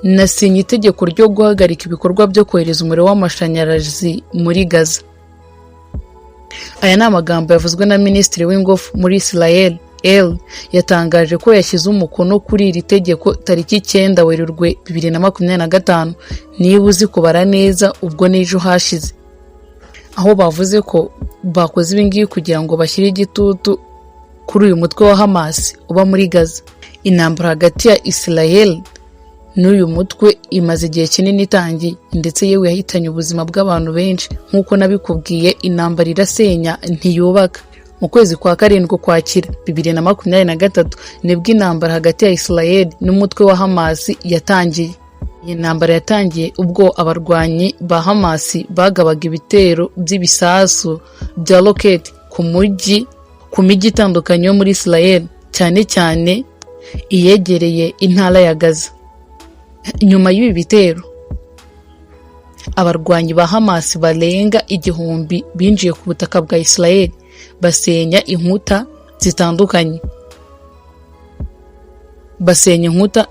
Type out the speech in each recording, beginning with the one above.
"Nasinye itegeko ryo guhagarika ibikorwa byo kohereza umuriro w'amashanyarazi muri Gaza." Aya ni amagambo yavuzwe na Minisitiri w'Ingufu muri Israel. El yatangaje ko yashyize umukono kuri iri tegeko tariki 9 Werurwe 2025. Niba uzi kubara neza, ubwo n'ejo hashize, aho bavuze ko bakoze ibi ngibi kugira ngo bashyire igitutu kuri uyu mutwe wa Hamas uba muri Gaza. Intambara hagati ya Israel n'uyu mutwe imaze igihe kinini itangiye, ndetse yewe yahitanye ubuzima bw'abantu benshi. Nk'uko nabikubwiye, intambara irasenya, ntiyubaka. Mu kwezi kwa karindwi, Ukwakira 2023, nibwo intambara hagati ya Israel n'umutwe wa Hamas yatangiye. Iyi ntambara yatangiye ubwo abarwanyi ba Hamas bagabaga ibitero by'ibisasu bya roketi ku mijyi itandukanye yo muri Israel, cyane cyane iyegereye intara ya Gaza. Nyuma y'ibi bitero, abarwanyi ba Hamas barenga 1000 binjiye ku butaka bwa Israel, basenya inkuta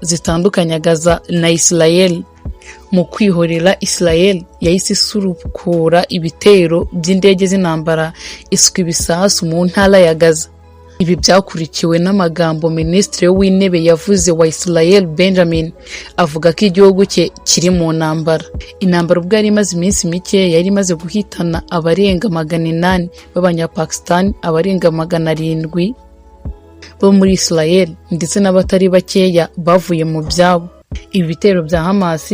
zitandukanya Gaza na Israel. Mu kwihorera, Israel yahise isurukura ibitero by'indege z'intambara, isuka ibisasu mu ntara ya Gaza. Ibi byakurikiwe n'amagambo Minisitiri w'Intebe yavuze wa Israel, Benjamin, avuga ko igihugu cye kiri mu ntambara. Intambara ubwo yari imaze iminsi mike, yari imaze guhitana abarenga 800 b'Abanyapakistan, abarenga 700 bo muri Israel, ndetse n'abatari bakeya bavuye mu byabo. Ibi bitero bya Hamas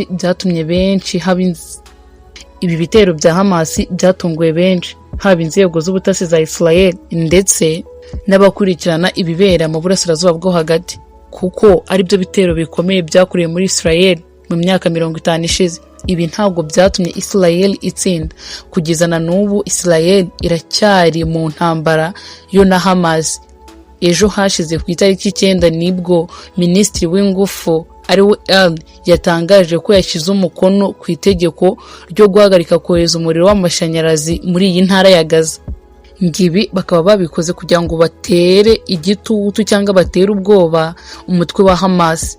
byatunguye benshi, haba inzego z'ubutasi za Israel ndetse n'abakurikirana ibibera mu Burasirazuba bwo Hagati, kuko aribyo bitero bikomeye byakorewe muri Israel mu myaka 50 ishize. Ibi ntabwo byatumye Israel itsinda. Kugeza na n'ubu Israel iracyari mu ntambara yo na Hamas. Ejo hashize ku itariki 9 nibwo Minisitiri w'Ingufu, ariwe El, yatangaje ko yashyize umukono ku itegeko ryo guhagarika kohereza umuriro w'amashanyarazi muri iyi ntara ya Gaza. Ngibi bakaba babikoze kugira ngo batere igitutu cyangwa batere ubwoba umutwe wa Hamas.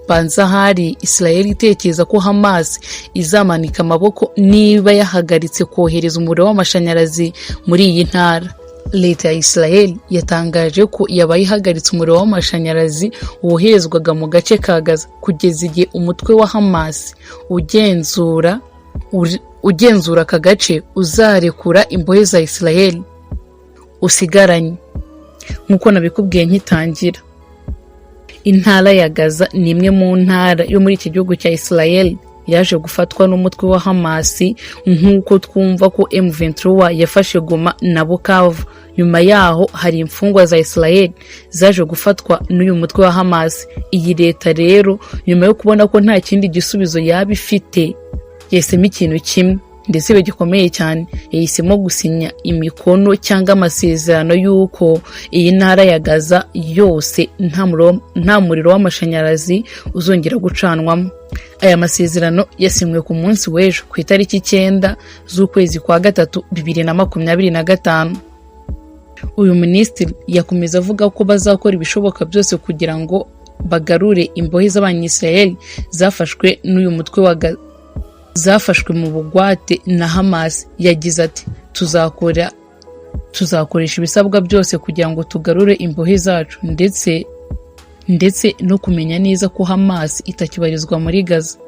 Banza hari Israel itekereza ko Hamas izamanika amaboko niba yahagaritse kohereza umuriro w'amashanyarazi muri iyi ntara. Leta ya Israel yatangaje ko yabaye ihagaritse umuriro w'amashanyarazi woherezwaga mu gace ka Gaza kugeza igihe umutwe wa Hamas ugenzura aka gace uzarekura imbohe za Israel usigaranye. Nk'uko nabikubwiye nkitangira, intara ya Gaza ni imwe mu ntara yo muri iki gihugu cya Israel yaje gufatwa n'umutwe wa Hamas, nk'uko twumva ko M23 yafashe Goma na Bukavu. Nyuma yaho hari imfungwa za Israel zaje gufatwa n'uyu mutwe wa Hamas. Iyi leta rero, nyuma yo kubona ko nta kindi gisubizo yaba ifite, yahisemo ikintu kimwe ndetse gikomeye cyane: yahisemo gusinya imikono cyangwa amasezerano y'uko iyi ntara ya Gaza yose nta muriro w'amashanyarazi uzongera gucanwamo. Aya masezerano yasinywe ku munsi w'ejo, ku itariki 9 z'ukwezi kwa gatatu 2025. Uyu minisitiri yakomeza avuga ko bazakora ibishoboka byose kugira ngo bagarure imbohe z'Abanyisirayeli zafashwe n'uyu mutwe wa zafashwe mu bugwate na Hamas. Yagize ati: "Tuzakoresha ibisabwa byose kugira ngo tugarure imbohe zacu, ndetse no kumenya neza ko Hamas itakibarizwa muri Gaza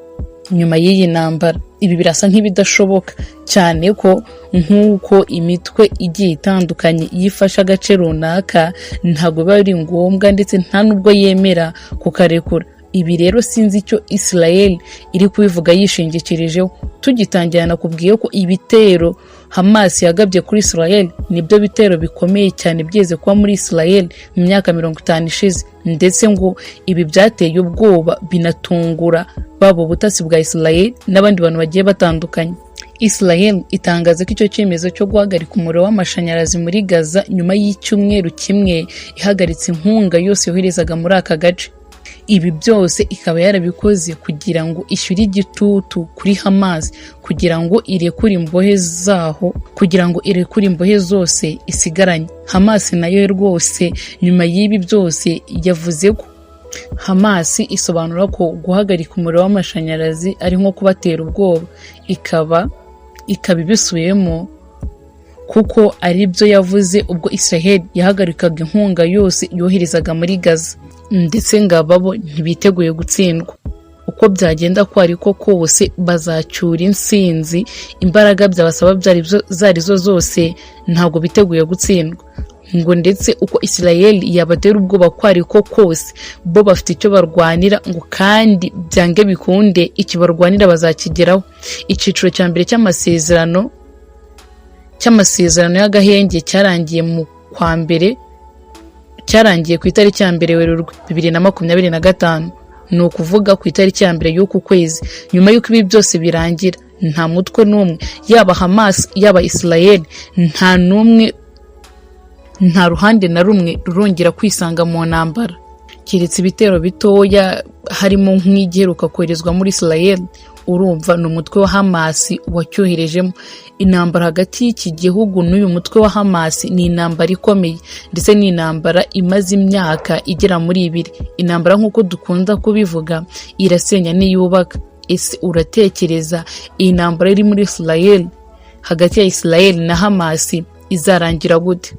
nyuma y'iyi ntambara." Ibi birasa nk'ibidashoboka cyane, ko nk'uko imitwe igiye itandukanye yifashe agace runaka, ntabwo biba biri ngombwa ndetse nta n'ubwo yemera kukarekura. Ibi rero sinzi icyo Israel iri kubivuga yishingikirijeho. Tugitangira nakubwiye ko ibitero Hamas yagabye kuri Israel nibyo bitero bikomeye cyane byeze kuba muri Israel mu myaka 50 ishize, ndetse ngo ibi byateye ubwoba binatungura baba ubutasi bwa Israel n'abandi bantu bagiye batandukanye. Israel itangaza ko icyo cyemezo cyo guhagarika umuriro w'amashanyarazi muri Gaza nyuma y'icyumweru kimwe ihagaritse inkunga yose yoherezaga muri aka gace. Ibi byose ikaba yarabikoze kugira ngo ishyure igitutu kuri Hamas kugira ngo irekure imbohe zaho, kugira ngo irekure imbohe zose isigaranye. Hamas nayo rwose nyuma y'ibi byose yavuze ko Hamas isobanura ko guhagarika umuriro w'amashanyarazi ari nko kubatera ubwoba, ikaba ibisubiyemo kuko ari byo yavuze ubwo Israel yahagarikaga inkunga yose yoherezaga muri Gaza, ndetse ngo ababo ntibiteguye gutsindwa. Uko byagenda ko ariko kose bazacyura intsinzi, imbaraga byabasaba zari zo zose, ntabwo biteguye gutsindwa. Ngo ndetse uko Israel yabatera ubwoba ko ariko kose, bo bafite icyo barwanira, ngo kandi byange bikunde iki barwanira bazakigeraho. Icyiciro cya mbere cy'amasezerano y'agahenge cyarangiye mu kwa mbere, cyarangiye ku itariki ya 1 Werurwe 2025, ni ukuvuga ku itariki ya 1 y'uku kwezi. Nyuma y'uko ibi byose birangira, nta mutwe n'umwe, yaba Hamas yaba Israel, nta n'umwe, nta ruhande na rumwe rurongera kwisanga mu ntambara, keretse ibitero bitoya, harimo nk'igiheruka koherezwa muri Israel. Urumva ni umutwe wa Hamas wacyoherejemo. Intambara hagati y'iki gihugu n'uyu mutwe wa Hamas ni intambara ikomeye, ndetse ni intambara imaze imyaka igera muri 2. Intambara, nk'uko dukunda kubivuga, irasenya n'iyubaka. Ese uratekereza iyi ntambara iri muri Israel, hagati ya Israel na Hamas, izarangira gute?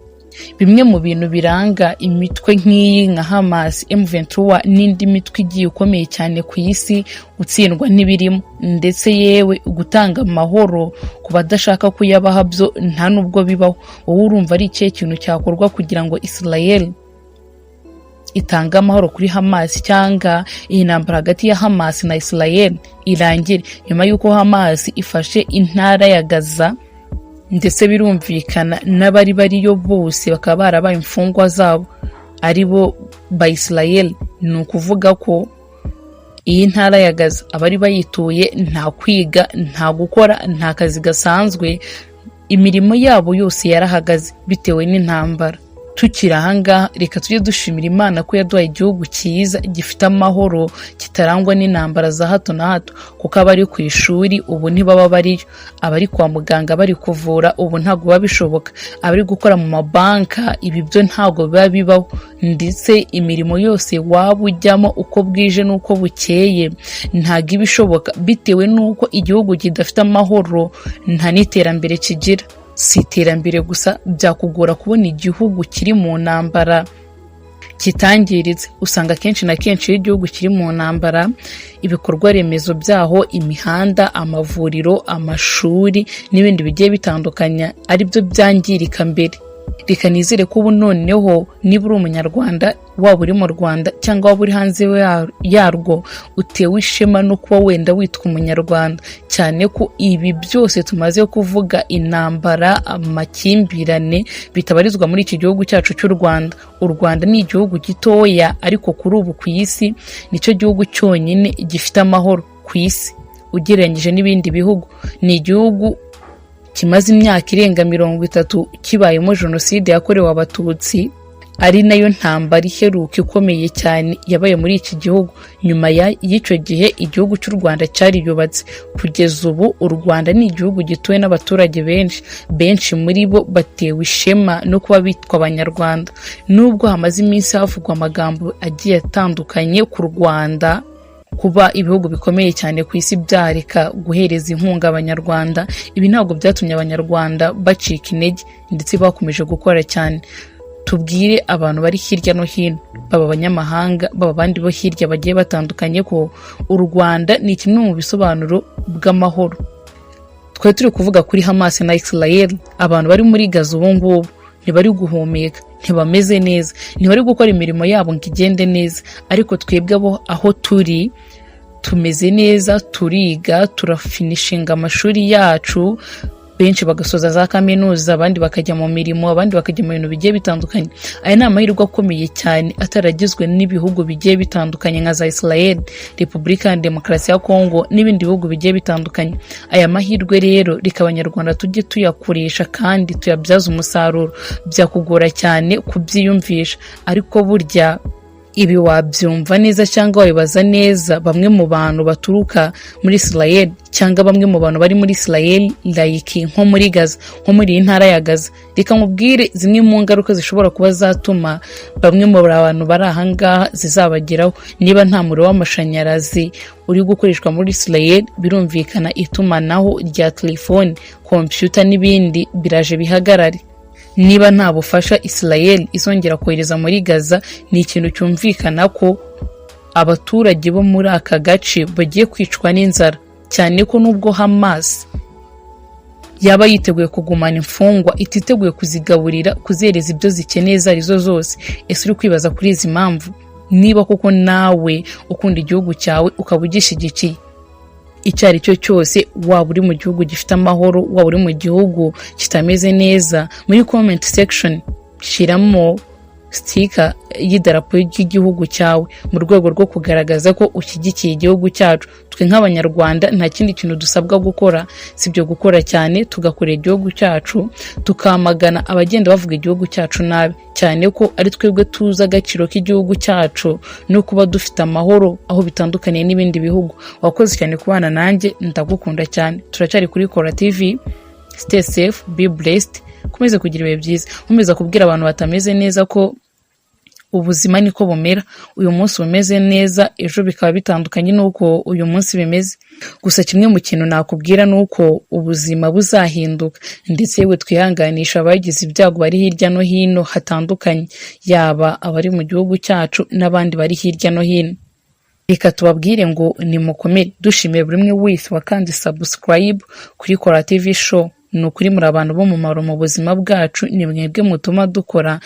Bimwe mu bintu biranga imitwe nk'iyi nka Hamas, M23 n'indi mitwe igiye ikomeye cyane ku isi, gutsindwa ntibirimo, ndetse yewe gutanga amahoro ku badashaka kuyabaha byo nta nubwo bibaho. Wowe urumva ari ikihe kintu cyakorwa kugira ngo Israel itange amahoro kuri Hamas, cyangwa iyi ntambara hagati ya Hamas na Israel irangire, nyuma y'uko Hamas ifashe intara ya Gaza, ndetse birumvikana n'abari bariyo bose bakaba barabaye imfungwa zabo, ari bo ba Israel? Ni ukuvuga ko iyi ntara ya Gaza abari bayituye nta kwiga, nta gukora, nta kazi gasanzwe, imirimo yabo yose yarahagaze bitewe n'intambara. Tukiri ahangaha, reka tujye dushimira Imana ko yaduhaye igihugu cyiza gifite amahoro, kitarangwa n'intambara za hato na hato, kuko abari ku ishuri ubu ntibaba bariyo, abari kwa muganga bari kuvura ubu ntabwo biba bishoboka, abari gukora mu mabanka ibi byo ntabwo biba bibaho, ndetse imirimo yose waba ujyamo uko bwije n'uko bukeye ntabwo iba ishoboka, bitewe n'uko igihugu kidafite amahoro nta n'iterambere kigira. Si iterambere gusa, byakugora kubona igihugu kiri mu ntambara kitangiritse. Usanga akenshi na kenshi iyo igihugu kiri mu ntambara, ibikorwa remezo byaho, imihanda, amavuriro, amashuri n'ibindi bigiye bitandukanye, aribyo byangirika mbere. Reka nizere ko ubu noneho niba uri Umunyarwanda, waba uri mu Rwanda cyangwa waba uri hanze yarwo, utewe ishema no kuba wenda witwa Umunyarwanda, cyane ko ibi byose tumaze kuvuga, intambara, amakimbirane, bitabarizwa muri iki gihugu cyacu cy'u Rwanda. U Rwanda ni igihugu gitoya, ariko kuri ubu ku isi nicyo gihugu cyonyine gifite amahoro ku isi ugereranyije n'ibindi bihugu. Ni igihugu kimaze imyaka irenga 30 kibayemo jenoside yakorewe Abatutsi, ari nayo ntambara iheruka ikomeye cyane yabaye muri iki gihugu. Nyuma y'icyo gihe igihugu cy'u Rwanda cyariyubatse. Kugeza ubu u Rwanda ni igihugu gituwe n'abaturage benshi, benshi muri bo batewe ishema no kuba bitwa Abanyarwanda. Nubwo hamaze iminsi havugwa amagambo agiye atandukanye ku Rwanda, kuba ibihugu bikomeye cyane ku isi byareka guhereza inkunga Abanyarwanda, ibi ntabwo byatumye Abanyarwanda bacika intege, ndetse bakomeje gukora cyane. Tubwire abantu bari hirya no hino, baba abanyamahanga, baba abandi bo hirya bagiye batandukanye, ko u Rwanda ni kimwe mu bisobanuro bw'amahoro. Twari turi kuvuga kuri Hamas na Israel. Abantu bari muri Gaza ubu ngubu ntibari guhumeka, ntibameze neza, ntibari gukora imirimo yabo ngo igende neza, ariko twebwe abo aho turi tumeze neza, turiga, turafinishinga amashuri yacu, benshi bagasoza za kaminuza, abandi bakajya mu mirimo, abandi bakajya mu bintu bigiye bitandukanye. Aya ni amahirwe akomeye cyane ataragizwe n'ibihugu bigiye bitandukanye nka za Israel, Repubulika ya Demokarasi ya Kongo n'ibindi bihugu bigiye bitandukanye. Aya mahirwe rero reka Abanyarwanda tujye tuyakoresha kandi tuyabyaze umusaruro. Byakugora cyane kubyiyumvisha, ariko burya Ibi wabyumva neza cyangwa wabibaza neza bamwe mu bantu baturuka muri Israel cyangwa bamwe mu bantu bari muri Israel, like nko muri Gaza, nko muri iyi ntara ya Gaza. Reka nkubwire zimwe mu ngaruka zishobora kuba zatuma bamwe mu bantu bari ahangaha zizabageraho. Niba nta muriro w'amashanyarazi uri gukoreshwa muri Israel, birumvikana itumanaho rya telefoni, kompiyuta n'ibindi biraje bihagarare. Niba nta bufasha Israel izongera kohereza muri Gaza, ni ikintu cyumvikana ko abaturage bo muri aka gace bagiye kwicwa n'inzara, cyane ko nubwo Hamas yaba yiteguye kugumana imfungwa, ititeguye kuzigaburira, kuzihereza ibyo zikeneye izo arizo zose. Ese uri kwibaza kuri izi mpamvu? Niba koko nawe ukunda igihugu cyawe, ukaba ugishyigikiye, icyo ari cyo cyose, waba uri mu gihugu gifite amahoro, waba uri mu gihugu kitameze neza, muri comment section shyiramo sticker y'idarapo ry'igihugu cyawe mu rwego rwo kugaragaza ko ushyigikiye igihugu cyacu. Twe nk'Abanyarwanda nta kindi kintu dusabwa gukora sibyo gukora cyane, tugakorera igihugu cyacu, tukamagana abagenda bavuga igihugu cyacu nabi, cyane ko ari twebwe tuzi agaciro k'igihugu cyacu no kuba dufite amahoro aho bitandukaniye n'ibindi bihugu. Wakoze cyane kubana nanjye, ndagukunda cyane. Turacyari kuri Kora TV. Stay safe, be blessed, ukomeze kugira ibihe byiza. Nkomeza kubwira abantu batameze neza ko ubuzima niko bumera: uyu munsi bumeze neza, ejo bikaba bitandukanye n'uko uyu munsi bimeze. Gusa kimwe mu kintu nakubwira ni uko ubuzima buzahinduka. Ndetse yewe twihanganisha abagize ibyago bari hirya no hino hatandukanye, yaba abari mu gihugu cyacu n'abandi bari hirya no hino. Reka tubabwire ngo nimukomere. Dushimiye buri umwe wese wakanze subscribe kuri Kora TV Show. Ni ukuri muri abantu b'umumaro mu buzima bwacu. Ni mwebwe mutuma dukora,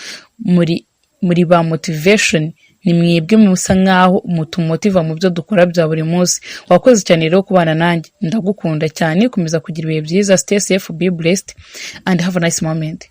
muri ba motivation, ni mwebwe musa nkaho mutumotiva mu byo dukora bya buri munsi. Wakoze cyane rero kubana nanjye, ndagukunda cyane. Komeza kugira ibihe byiza. Stay safe, be blessed and have a nice moment.